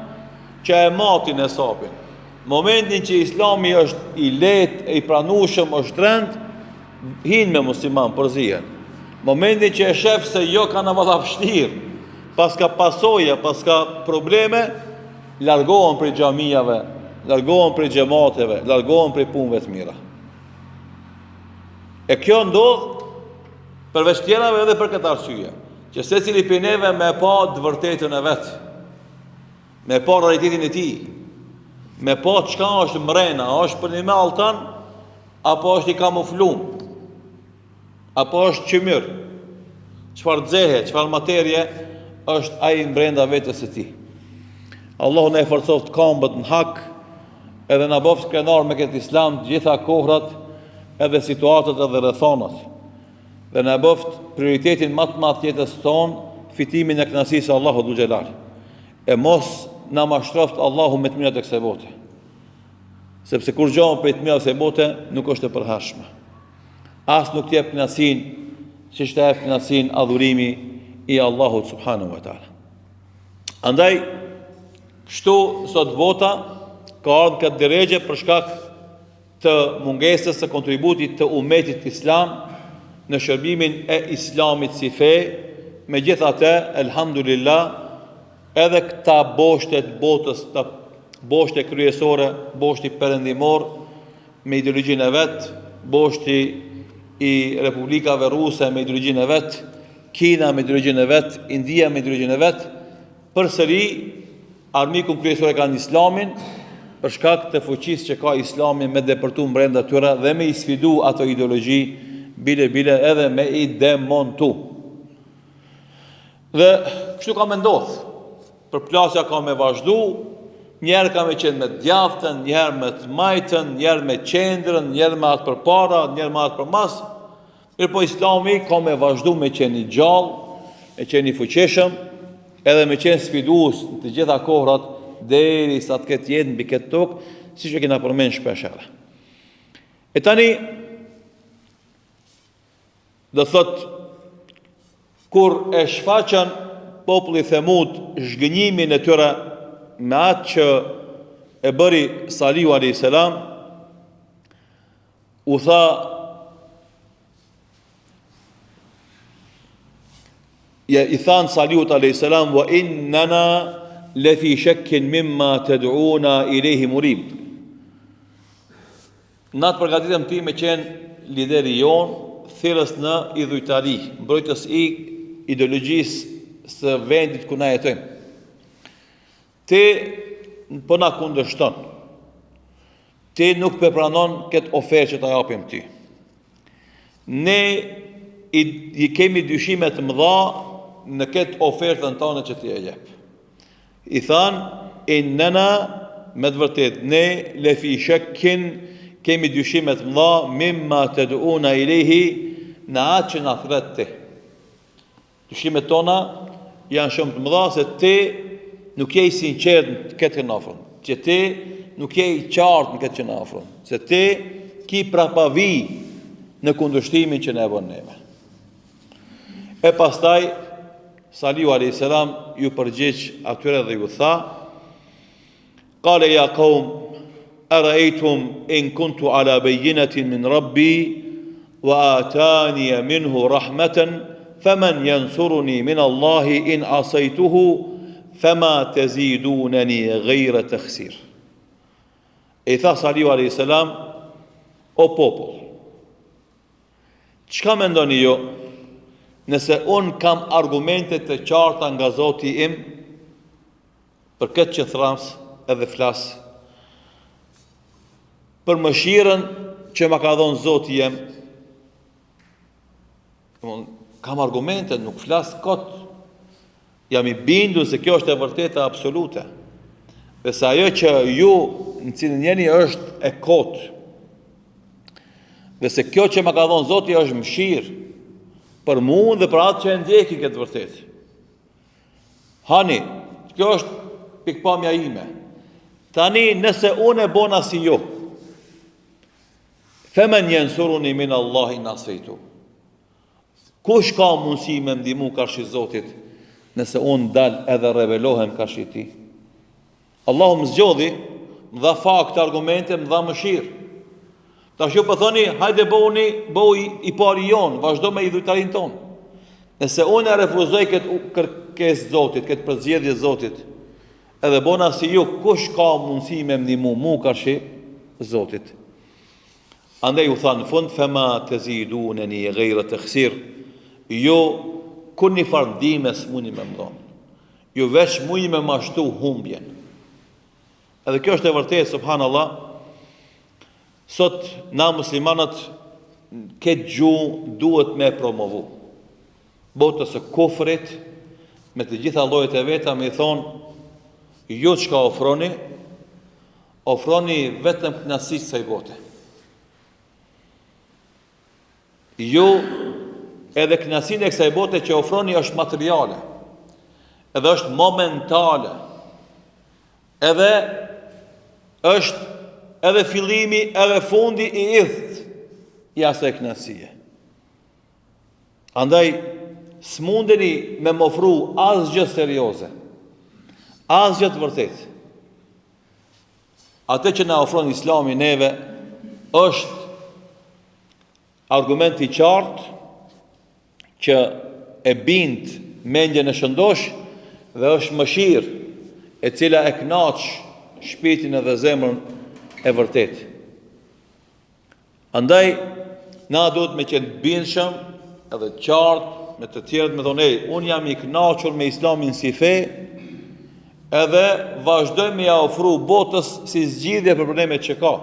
që e matin hesapin. Momentin që Islami është i lehtë e i pranueshëm, është trend, hin me musliman përzihen. Momentin që e shef se jo kanë valla vështirë, paska pasoja, paska probleme, largohen prej xhamiave, largohen prej xhemateve, largohen prej punëve të mira. E kjo ndodh Përveç tjerave edhe për këtë arsye, që secili prej neve me pa të vërtetën e vet, me pa realitetin e tij, me pa çka është mrena, a është përnime alltan, apo është i kamuflum, apo është qymyr, çfarë xehe, çfarë materie, është ai mbrenda vetes së tij. Allahu na i forcoftë kambët në hak, edhe na bëftë krenar me këtë islam të gjitha kohrat edhe situatat edhe rrethanat. Dhe na bëftë prioritetin ma të madh të jetës tonë, fitimin e kënaqësisë së Allahut dhul xhelal. E mos na mashtroftë Allahu me të mirat e kësaj bote. Sepse kurgjo prej të mirave të kësaj bote nuk është e përhershme. As nuk të jep kënaqësinë, siç të jep kënaqësinë adhurimi i Allahut subhanahu wa taala. Andaj kështu sot bota ka ardhur në këtë derexhe për shkak. të mungesës së kontributit të umetit islam në shërbimin e islamit si fe, megjithatë, elhamdulillah, edhe këta boshte të botës, këta boshte kryesore, boshti perëndimor me ideologjinë e vet, boshti i republikave ruse me ideologjinë e vet, Kina me ideologjinë e vet, India me ideologjinë e vet, Përsëri, armikun kryesor e kanë Islamin, për shkak të fuqisë që ka Islami me depërtu mbrenda tyre dhe me i sfidu ato ideologji, bile bile edhe me i demontu. Dhe kështu ka me ndodhë, përplasja ka me vazhdu, njëherë ka me qenë me djathtën, njëherë me të majtën, njëherë me qendrën, njëherë me atë përpara, njëherë me atë përmas, Mirëpo Islami ka me vazhdu me qenë i gjallë, me qenë i fuqishëm, edhe me qenë sfidues në të gjitha kohrat derisa të ketë jetë mbi këtë tokë, siç e kena përmend shpesh herë. E tani do thotë kur e shfaqën populli Themud zhgënjimin e tyre me atë që e bëri Salihu alayhis salam U tha ja i thanë Salihut a.s. Wa innena le fi shekkin mimma ted'una ilejhi murib. Na të përgatitëm ti me qenë lideri jonë, thirrës në idhujtari, mbrojtës i ideologjisë së vendit ku na jetojmë. Ti po na kundërshton. Ti nuk po e pranon këtë ofertë që ta japim ty. Ne i, i kemi dyshime të mëdha në këtë ofertën tane që ti e jep. I thanë, innena me të vërtetë, ne le fi shekkin kemi dyshime të mëdha mimma ted'una ilejhi në atë që na thërret ti. Dyshimet tona janë shumë të mëdha se ti nuk je i sinqertë në këtë që na ofron, që ti nuk je i qartë në këtë që na ofron, se ti ki prapavijë në kundërshtimin që na e bën neve. E pastaj Salihu alayhis salam iu përgjigj atyre dhe ju tha: Kale ja kaum, Eraejtum in kuntu ala bejinatin min Rabbi, wa atanie minhu rahmeten, femen jensuruni min Allahi in asejtuhu, fema teziduneni gejre tehsir. E i tha Salihu a.s. O popull, çka mendoni ju, nëse unë kam argumente të qarta nga Zoti im, Për këtë që thërras edhe flas, për mëshirën që ma ka dhonë Zoti jem, kam argumente, nuk flas kot, jam i bindur se kjo është e vërteta absolute, dhe se ajo që ju në cilën jeni është e kotë, dhe se kjo që ma ka dhonë Zoti është mëshirë, për mu dhe për atë që e ndjekin këtë vërtetë. Hani, kjo është pikëpamja ime. Tani nëse unë e bona si ju, femen jensuruni min Allahi in asejtuhu. Kush ka mundësi me m'ndihmu karshi Zotit, nëse unë dal edhe rebelohem karshi tij? Allahu më zgjodhi, më dha fakte, argumente, më dha mëshirë. Tash ju po thoni, hajde bëhuni, bëhu i, i pari jonë, vazhdo me idhujtarinë tonë. Nëse unë e refuzoj këtë kërkesë Zotit, këtë përzgjedhje Zotit, edhe bona si ju, kush ka mundësi me m'ndihmu mu karshi Zotit? Andaj u tha në fund, fema teziduneni gejre tehsir, ju kurrnjëfarë ndihme s'muni me më dhonë. Ju veç muni me ma shtu humbjen. Edhe kjo është e vërtetë, subhanallah. Sot na muslimanët këtë gjuhë duhet me promovu. Botës së kufrit me të gjitha llojet e veta me i thonë ju çka ofroni, ofroni vetëm kënaqësi të kësaj bote. Ju edhe kënaqësinë e kësaj bote që ofroni është materiale. Edhe është momentale. Edhe është edhe fillimi edhe fundi i idhtë i asaj kënaqësie. Andaj s'mundeni me m'ofru asgjë serioze. Asgjë të vërtetë. Atë që na ofron Islami neve. Është argument i qartë që e bind mendjen e shëndoshë dhe është mëshirë e cila e kënaq shpirtin edhe zemrën e vërtetë. Andaj, na duhet me qenë të bindshëm edhe të qartë me të tjerët me thonë, ej, unë jam i kënaqur me islamin si fe, edhe vazhdoj me ja ofru botës si zgjidhje për problemet që ka.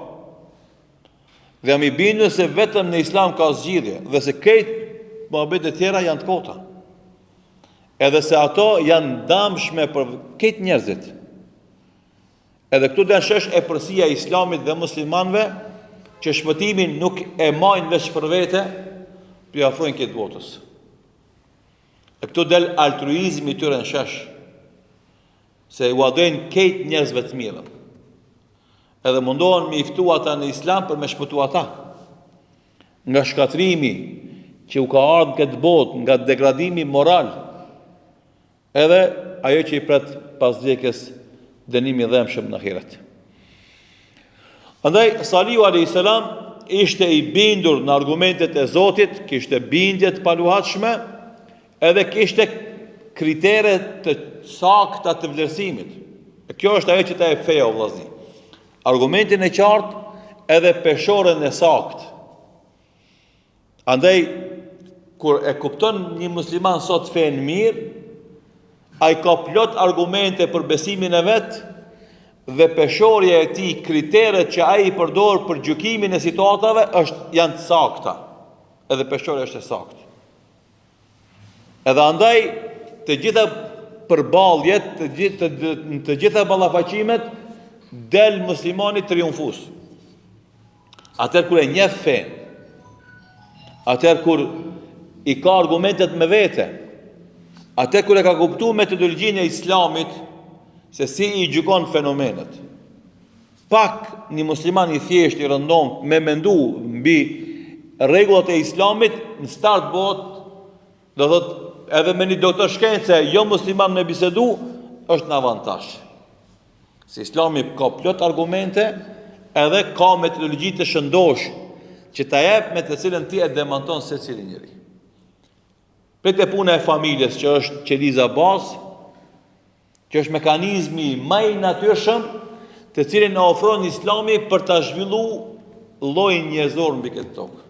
Dhe jam i bindur se vetëm në islam ka zgjidhje dhe se krejt muhabetet tjera janë të kota. Edhe se ato janë damshme për krejt njerëzit. Edhe këtu del shesh epërsia e islamit dhe muslimanëve që shpëtimin nuk e majnë veç për vete, po ja ofrojnë krejt botës. E këtu del altruizmi i tyre në shesh, se ua dojnë krejt njerëzve të mirën. Edhe mundohen me i ftu ata në islam për me shpëtu ata. Nga shkatrimi që u ka ardhë në këtë botë, nga degradimi moral, Edhe ajo që i pret pas vdekjes dënimi i dhembshëm në ahiret. Andaj Salihu alayhis salam ishte i bindur në argumentet e Zotit, kishte bindje të paluhatshme, edhe kishte kritere të sakta të vlerësimit. E kjo është ajo që ta jep feja o vllazni. Argumentin e qartë edhe peshoren e saktë. Andaj, kur e kupton një musliman sot fenë mirë, ai ka plot argumente për besimin e vet dhe peshorja e tij, kriteret që ai i përdor për gjykimin e situatave është janë të sakta. Edhe peshorja është e saktë. Edhe andaj të gjitha përballjet, të gjithë të, të gjitha ballafaqimet del muslimani triumfues. Atëherë kur e njeh fenë, atëherë kur i ka argumentet me vete, atëherë kur e ka kuptu metodologjinë e islamit, se si i gjykon fenomenet. Pak një musliman i thjeshtë i rëndomtë me mendu mbi rregullat e islamit, në start bohet, do thot, edhe me një doktor shkence, jo musliman me bisedu, është në avantazh. Se islami ka plot argumente edhe ka metodologji të shëndoshë që ta jep me të cilën ti e demanton secilin njeri. Prej te puna e familjes që është qeliza bazë, që është mekanizmi ma i natyrshëm të cilin e ofron islami për ta zhvillu llojin njerëzor mbi këtë tokë.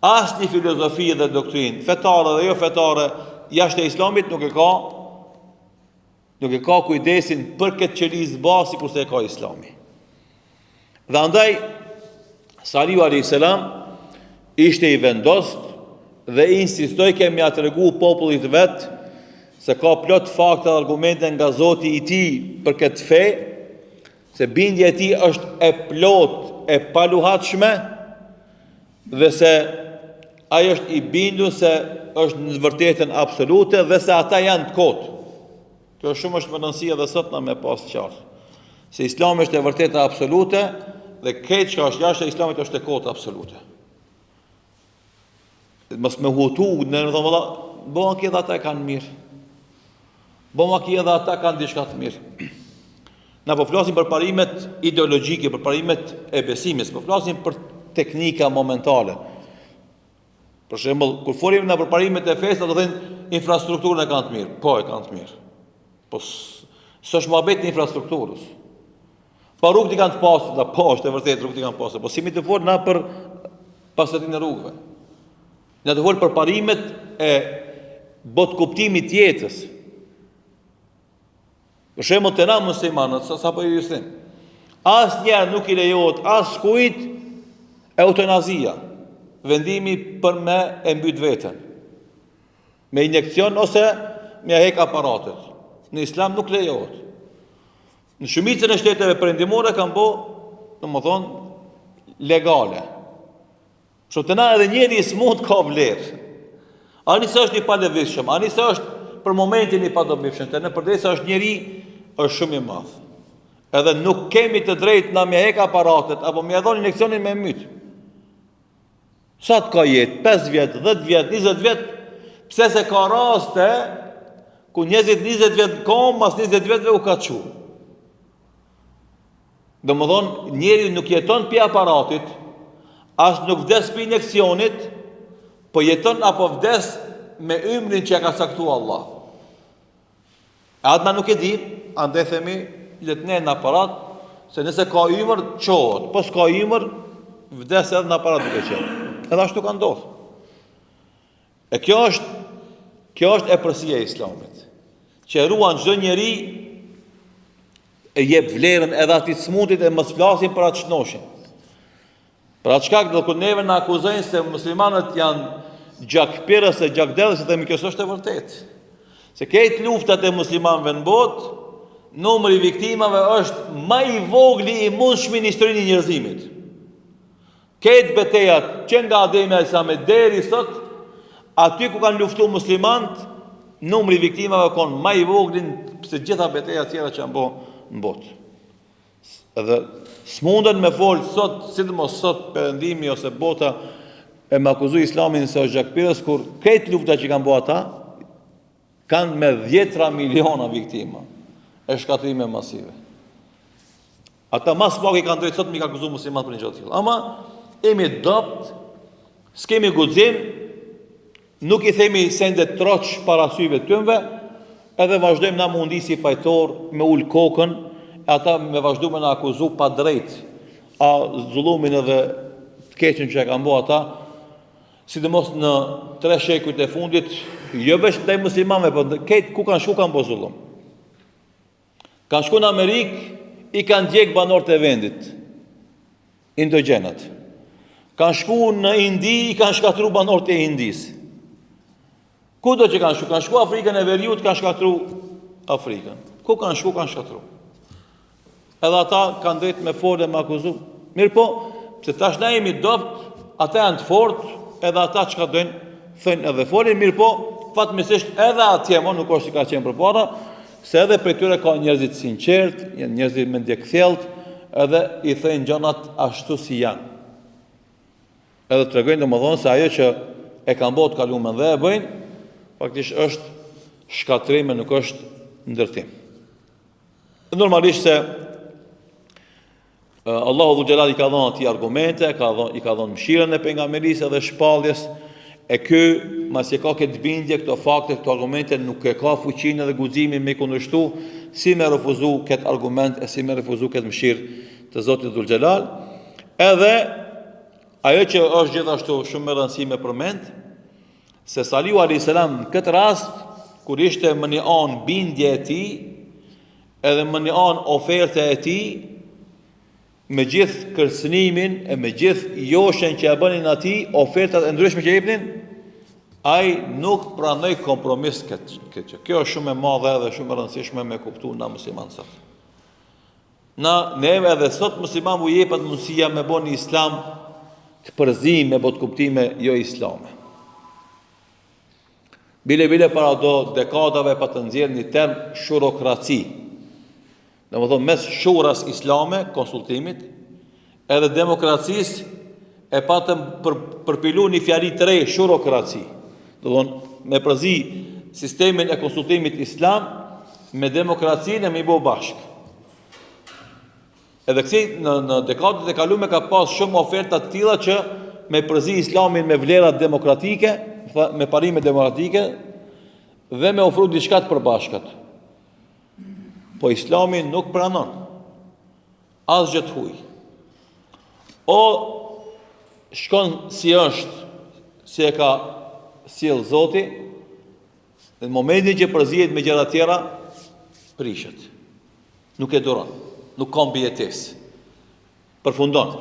Asnjë filozofi dhe doktrinë fetare dhe jo fetare jashtë islamit nuk e ka Nuk e ka kujdesin për këtë qelizë bazë sikurse e ka islami. Dhe andaj, Salihu a.s. ishte i vendost dhe insistojke me ia tregu popullit vet se ka plot fakte dhe argumente nga zoti i tij për këtë fe, se bindja e tij është e plotë, e paluhatshme, dhe se ai është i bindur se është në të vërtetën absolute dhe se ata janë të kotë. Kjo shumë është me rëndësi edhe sot na me pas qartë. Se Islami është e vërteta absolute dhe krejt çka është jashtë Islamit është e kotë absolute. Mos me hutu, në në thonë valla, bo vaki edhe ata e kanë mirë. Bo vaki edhe ata kanë diçka të mirë. Na po flasim për parimet ideologjike, për parimet e besimit, po flasim për teknika momentale. Për shembull, kur folim na për parimet e fesë, do thonë infrastrukturën e kanë të mirë. Po, e kanë të mirë. Po s'është muhabeti i infrastrukturës. Po rrugët i kanë të pastra, po është e vërtetë rrugët i kanë të pastra. Po s'jemi tu fol na për pastërtinë e rrugëve. Na tu fol për parimet e botëkuptimit të jetës. Për shembull te na muslimanët, sa sa po ju them. Asnjëherë nuk i lejohet askujt eutanazia, vendimi për me e mbyt veten. Me injekcion ose me hek aparatet. Në islam nuk lejohet. Në shumicën e shteteve perëndimore kanë bo, domethënë, legale. Kështu te na edhe njeri i smut ka vlerë. Ani se është i palëvizshëm, ani se është për momentin i padobishëm, te ne përderisa është njeri, është shumë i madh. Edhe nuk kemi të drejtë na me hek aparatet, apo me dhon injeksionin me myt. Sa të ka jetë, 5 vjet, 10 vjet, 20 vjet, pse se ka raste ku njerëzit 20 vjet në komë, mas 20 vjetëve u ka çu. Domethonë, njeri nuk jeton pi aparatit, As nuk vdes prej injeksionit, po jeton apo vdes me ymrin që e ka caktu Allah. E atë na nuk e dim, andaj themi, le të nejë në aparat, se nëse ka ymër, çohet, po s'ka ymër, vdes edhe në aparat duke qenë. Edhe ashtu ka ndodhë. E kjo është, kjo është epërsia e islamit, që e ruan çdo njeri, e jep vlerën edhe atij të smutit e mos flasim për atë shnoshin. Për atë shkak dhe kur neve na akuzojnë se muslimanët janë gjakpirës e gjakderdhës, e themi kjo s'është e vërtetë. Se krejt luftat e muslimanëve në botë, numri i viktimave është ma i vogli i mundshmi në historinë e njerëzimit. Krejt betejat që nga Ademi alejhi selam e deri sot, aty ku kanë luftu muslimanët, numri i viktimave konë ma i vogli se gjitha betejat tjera që janë bo në botë. Edhe s'munden me fol sot, sidomos sot perëndimi ose bota e me akuzu islamin se është gjakpirës, kur krejt lufta që kanë bo ata, kanë me dhjetra miliona viktima e shkatërrime masive. Ata ma s'paki kanë drejt sot me i akuzu muslimanët për një gjë të tillë. Ama jemi dobt, s'kemi guxim, Nuk i themi sendet troç para syve tynve, edhe vazhdojmë na m'u ndi si fajtor, me ul kokën, e ata me vazhdu me na akuzu pa drejt, a zullumin edhe të keqen që e kanë bo ata, sidomos në tre shekujt e fundit, jo veç ndaj muslimanëve, po krejt ku kanë shku kanë bo zullum. Kanë shku në Amerikë, i kanë djeg banorët e vendit. Indigjenët. Kanë shku në Indi, i kanë shkatru banorët e Indisë. Kudo që kanë shku? Kanë shku Afrikën e Veriut, kanë shkatru Afrikën. Ku kanë shku, kanë shkatru. Edhe ata kanë drejt me folë e me akuzu. Mirëpo, pse tash na jemi dobt, ata janë të fort, edhe ata çka dojnë, thojnë edhe folin, mirëpo, fatmirësisht edhe atje mo nuk është si ka qenë përpara, Se edhe prej tyre ka njerëz të sinqertë, janë njerëz mendjekthjelltë, edhe i thojnë gjanat ashtu si janë. Edhe tregojnë domethënë se ajo që e kanë bo të kalumen dhe e bëjnë, faktisht është shkatërrim e nuk është ndërtim. Normalisht se Allahu Dhul Xhelal i ka dhënë atij argumente, ka dhënë i ka dhënë mëshirën e pejgamberisë dhe shpalljes, e ky masi e ka këtë bindje, këto fakte, këto argumente nuk e ka fuqinë dhe guximin me kundërshtu, si me refuzu këtë argument e si me refuzu këtë mëshirë të Zotit Dhul Xhelal. Edhe ajo që është gjithashtu shumë me rëndësi me përmend, se Salihu alayhis salam në këtë rast kur ishte më një anë bindje e tij, Edhe më një anë oferta e tij, me gjithë kërcënimin e me gjithë joshjen që e bënin atij, ofertat e ndryshme që jepnin, ai nuk pranoi kompromis këtë këtë gjë. Kjo është shumë e madhe dhe shumë e rëndësishme me kuptu na musliman sot. Na neve edhe sot muslimanëve u jepet mundësia me bo një islam të përzim me botëkuptime jo islame. Bile bile para do dekadave patën nxjerrë një term shurokraci. Domethënë mes shuras islame, konsultimit, edhe demokracisë e patën për, përpilu një fjali të re, shurokraci. Domethënë, me përzi sistemin e konsultimit islam me demokracinë e me i bo bashkë. Edhe kësi në, në dekadat e kalume ka pas shumë oferta të tilla që me përzi islamin me vlerat demokratike, me parime demokratike dhe me ofru diçka të përbashkët. Po islami nuk pranon asgjë të huj. O shkon si është, si e ka sjell Zoti, në momentin që përzihet me gjëra tjera, prishet. Nuk e duron, nuk ka mbijetesë. Përfundon.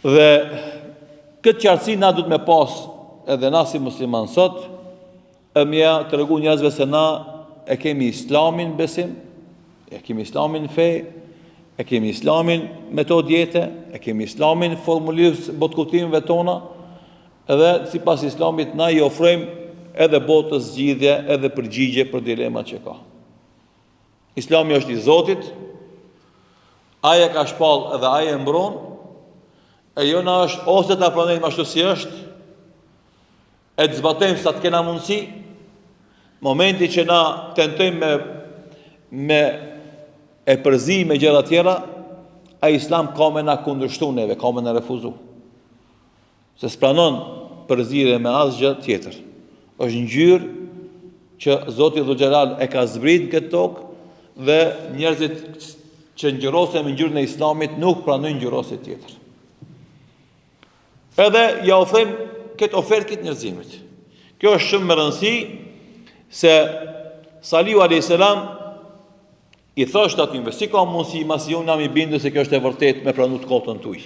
Dhe këtë qartësi na duhet me pas edhe na si musliman sot, e me ja tregu njerëzve se na e kemi islamin besim, e kemi islamin fe, e kemi islamin metodë jete, e kemi islamin formulues botëkuptimeve tona, edhe sipas islamit na i ofrojmë edhe botës zgjidhje edhe përgjigje për dilemat që ka. Islami është i Zotit, ai e ka shpall edhe ai e mbron, e jona është ose ta pranojmë ashtu si është, e të zbatojmë sa të kena mundësi, momenti që na tentojmë me, me e përzi me gjëra tjera, ai islam ka me na kundërshtu neve, ka me na refuzu. Se s'pranon përzierje me asgjë tjetër. Është ngjyrë që Zoti Dhul Xhelal e ka zbrit në këtë tokë dhe njerëzit që ngjyrosen me ngjyrën e Islamit nuk pranojnë ngjyrosje tjetër. Edhe ja ofrojmë këtë ofertë këtë njerëzimit. Kjo është shumë me rëndësi se Salihu alayhis salam I thoshte atyve, si ka mundësi masi unë jam i bindur se kjo është e vërtetë me pranu të kotën tuj.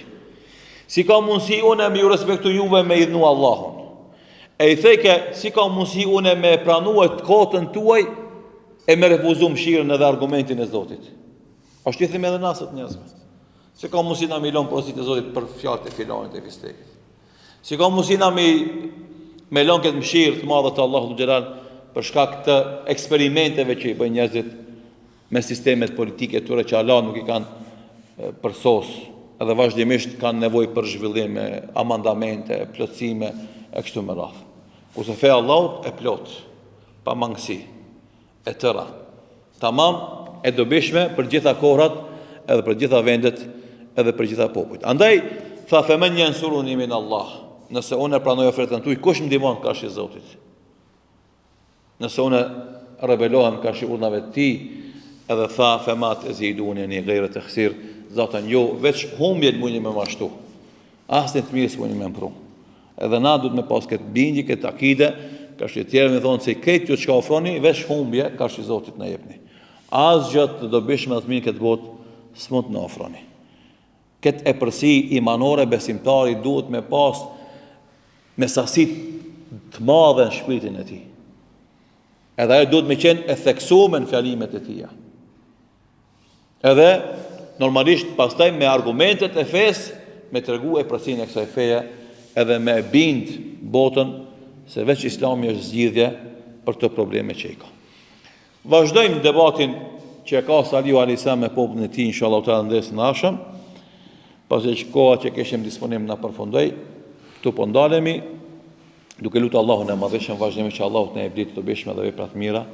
Si ka mundësi unë me ju respektu juve me idhnu Allahun. E i thojke, si ka mundësi unë me pranu të kotën tuaj e me refuzu mëshirën edhe argumentin e Zotit. Ashtu i themi edhe na sot njerëzve. Si ka mundësi na me i lon porositë e Zotit për fjalët e filanit e fistekit. Si ka mundësi na me, me lon këtë mëshirë të madhe të Allahut Xhelal për shkak të eksperimenteve që i bëjnë njerëzit me sistemet politike të tyre që ala nuk i kanë përsos edhe vazhdimisht kanë nevojë për zhvillime, amandamente, plotësime e kështu me radhë. Kurse feja e Allahut e plotë, pa mangësi. e tëra, tamam e dobishme për gjitha kohrat edhe për gjitha vendet edhe për gjitha popujt. Andaj, tha femen jensuruni min Allah, nëse unë e pranoj ofertën tuj, kush më ndihmon karshi Zotit? Nëse unë rebelohem karshi urdhnave të tij, edhe tha fema teziduneni gajre tehsir, zaten ju veç humbjen mundni me ma shtu. Asnjë të mirë s'mundni me m'pru. Edhe na duhet me pas këtë bindje, këtë akide, karshi të tjerëve me thonë se krejt ju çka ofroni, veç humbje karshi Zotit na jepni. Asgjë të dobishme dhe të mirë n'këtë botë s'mund të na ofroni. Këtë epërsi imanore besimtari duhet me pas me sasi të madhe në shpirtin e tij. Edhe ajo duhet me qenë e theksume në fjalimet e tija. Edhe normalisht pastaj me argumentet e fesë me tregu epërsinë e kësaj feje edhe me e bind botën se veç islami është zgjidhje për këto probleme që i ka. Vazhdojmë debatin që e ka Salihu a.s. me popullin e tij, inshallah teala në dersin e ardhshëm, pasi që koha që kishim disponim na përfundoi, këtu po ndalemi, Duke lutur Allahun e Madhërishëm vazhdimisht që Allahu të na jep ditë të dobishme dhe vepra të mira,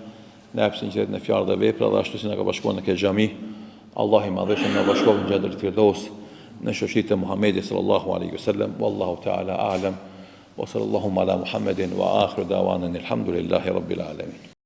na jep sinqeritet në fjalë dhe vepra dhe ashtu si na ka bashkuar në këtë xhami, Allahu i Madhërishëm na bashkoftë në Xhenetul Firdaus në shoqëri të Muhamedit sallallahu alaihi wasallam. Wallahu ta'ala a'lam. Wa sallallahu ala Muhammedin wa akhiru da'wana alhamdulillahi rabbil alamin.